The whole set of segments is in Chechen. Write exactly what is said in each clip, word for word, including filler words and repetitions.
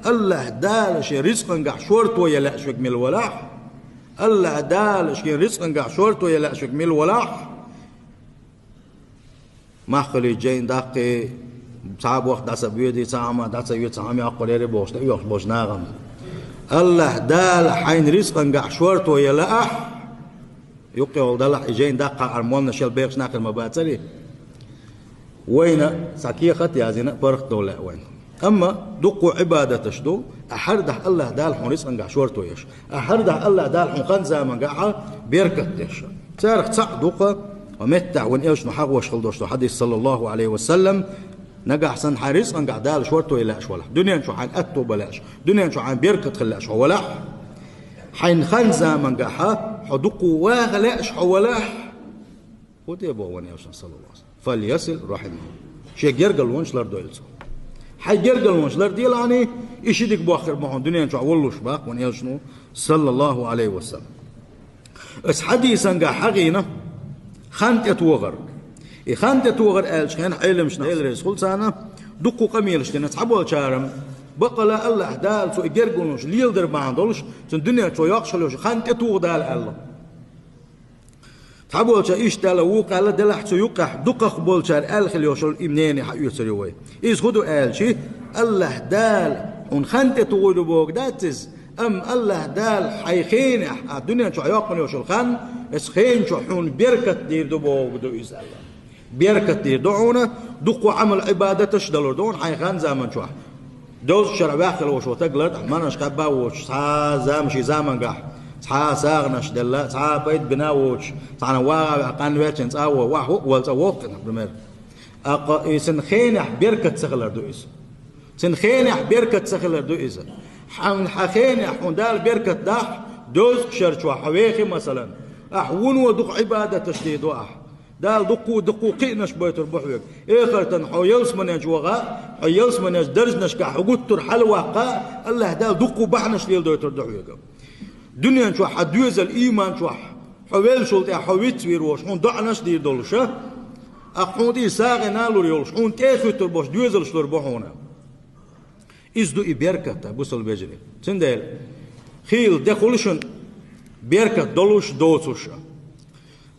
АллахӀ Дала шен рицкъангахь шорто ян лаьаш верг мила валахь, АллахӀ Дала шен рицкъангахь шорто ян лаьаш верг мила валахь, махкали жайн даккхий, цхьа бохк дӀа ца боьдий, цхьа хӀама дӀа ца йоьдий, цхьа хӀама йоккхур яр бохуш, тӀеоьхуш болчу нахана. АллахӀ Дала хьайн рицкъангахь шорто ян лаахь, юккъехула далахь, и жайн даккха ара молланаш ял бехаш нах хир ма бацарий. Вайна цхьа кехат а яздина, паргӀатдовла лаьа вайна. Амма дуккха Ӏибадаташ ду, ахьар дахь АллахӀ Дала хьуна рицкъангахь шорто еш, ахьар дахь АллахӀ Дала хьуна хан-замангахь беркат деш. Царах цхьаъ ду-кх, ва меттахь вайн элчано хьахош хила долуш долу хьадис, саллаллаху Ӏалайхи ва саллам, нагахь санна хьайн рицкъангахь Дала шорто ян лаьаш валахь, дуьнен чу хьайна аьтто бан лаьаш, дуьнен чу хьайна беркат хила лаьаш хьо валахь, хьайн хан-замангахь хьо дуккха ваха лаьаш хьо валахь, хӀун тӀе боху вайн элчано, саллаллаху Ӏалайхи ва саллам? «Фальясил рахьимаху». Шен гергарлонаш лардойла цо. Хьайн гергарлонаш ларделахьаний, и ши дика бохкур бу хьуна дуьнен чохь воллуш, боху вайн элчано, саллаллаху Ӏалайхи ва саллам. Аса хьадисангахь хьахийна хан тӀетохар. И хан тӀетохар аьллачу хенахь Ӏеламнаха, Дела реза хуьлда царна, дуккха къамелаш дина, цхьаболчара, баккъала АллахӀ Дала цо и гергарлонаш леладар бахьана долуш, цунна дуьнен чохь йоккхуш хила йолуш хан тӀетоха Дала аьлла. Цхьаболчара иштта аьлла, вукхо аьлла, делахь цу юккъехь дукхах болчара аьлла хила йолуш йолу и мнение хьаоьцур ю вай. Иза хӀун ду аьлча, АллахӀ Дала хьуна хан тӀетухур ду бохург дац иза, амма АллахӀ Дала хьайн хенехь, ахь дуьнен чохь йоккхуш йолуш йолу хан, оцу хенан чохь хьуна беркат дийр ду бохург ду иза аьлла. Беркат дийр ду хьуна, дуккха Ӏамал-Ӏибадаташ далур ду хьуна хьайн хан-заман чохь. Доза шарахь ваьхна хила волуш волу стаг лардахь, марнаш кхаба а воцуш, цхьа а зама шен замангахь, цхьа а сагӀанаш делла, цхьа а пайда бина а воцуш, цхьана ваха а ваьхна, къанвеллачу цӀа а ваха, ваха хӀуъа вала цӀа воккху-кх, например. Аккха и цуьнан хенехь беркат ца хилар ду иза. Цуьнан хенехь беркат ца хилар ду иза. Хьан, хьан хенехь хьуна Дала беркат дахь, доза шар чохь хьо вехи, масалан, ахь вуно дукха Ӏибадаташ дийр ду ахь. Дала дуккха, дуккха кхиамаш бойтур бу хьоьга. Эхартан хьо ялсаманен чу ваха, хьо ялсаманен чу даржанашкахь хьо гуттар а хьалаваккха, АллахӀ Дала дуккха бахьанаш леладойтур ду хьоьга. Дуьнен чохь хьан доьзал ийман чохь, хьо веллачул тӀаьхьа хьо вицвийр волуш, хьуна доӀанаш дийр долуш, а? Аккха хьуна тӀе сагӀина а лур йолуш, хьуна тӀе а хуьттур болуш доьзалш лур бу хьуна. Иза ду и беркат, бусалба вежарий. Цундела хийла де хуьлу шуна беркат долуш, доцуш.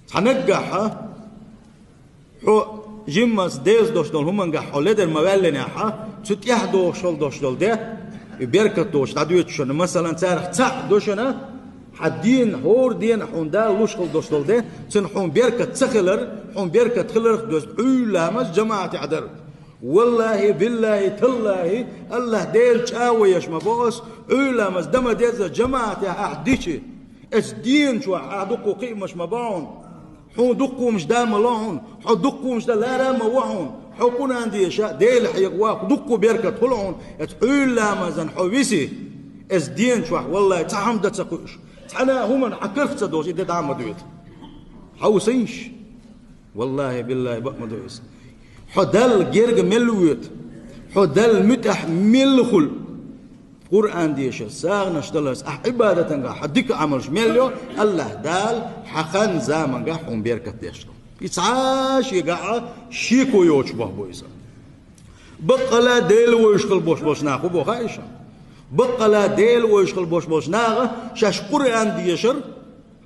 Цхьа наггахь хьо жиммаца деза долуш долу хӀумангахь хьо ледар ма ваьллинехь, цу тӀехь дохуш хила долуш долу де, и беркат долуш дӀадоьду шуна. Масалан, царах цхьаъ ду шуна, хьан дена, хӀора дена хьуна Дала луш хила долуш долу де, цуьнан хьуна беркат ца хилар, хьуна беркат хиларх доьзна Ӏуьйра ламаз жамаӀатехь дар. ВаллахӀи, биллахӀи, таллахӀи, АллахӀ Дела чӀагӀо еш ма бо ас, Ӏуьйра ламаз дан ма деза жамаӀатехь ахь дичи. Оцу дена чохь ахь дуккха кхиамаш ма бо хьуна. Хьуна дуккха хӀумаш дан ма ло хьуна, хьо дуккха хӀумаш дан лара а ма во хьуна. Хьо Къуръан деша, Дела хьеха ваха, дуккха беркат хуьлу хьуна. Оцу Ӏуьйра ламазан хьо виси, оцу дена чохь, валлахӀи, цхьа хӀума дан ца кхуьуш, цхьана а хӀуманна хьан карах ца долуш, и де дӀа а ма доьду. Хьовсийша. ВаллахӀи, биллахӀи, бакъ ма ду иза. Хьо Далла герга мел воьду, хьо Далла муьтӀахь мел хуьлу, Къуръан дешар, сагӀанаш даларца, ахь Ӏибадатангахь хьан дика Ӏамалш мел йо, АллахӀ Дала хьан хан-замангахь хьуна беркат деш ду. И цхьа а шегахь шеко йоцуш бохь бу иза. Баккъала Дела вевзаш хила болуш болчу наха хӀун боху хаьий шуна? Баккъала Дела вевзаш хила болуш болчу наха шаьш Къуръан дешар,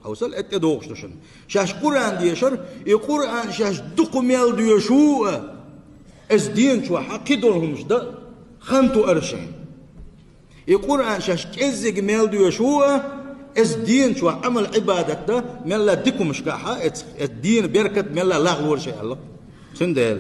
хьовсал, эт тӀедогӀуш ду шуна. Шаьш Къуръан дешар, и Къуръан шаьш дукха мел доьшу а, оцу дена чохь хьан кхидолу хӀумаш дан хан тоьар шайна. И Къуръан шаьш кӀеззиг мел доьшу а, оцу дена чохь Ӏамал-Ӏибадат дан мелла дика хӀумашкахь а, оцу, оцу дена беркат мелла лахлора шайн аьлла. Цундела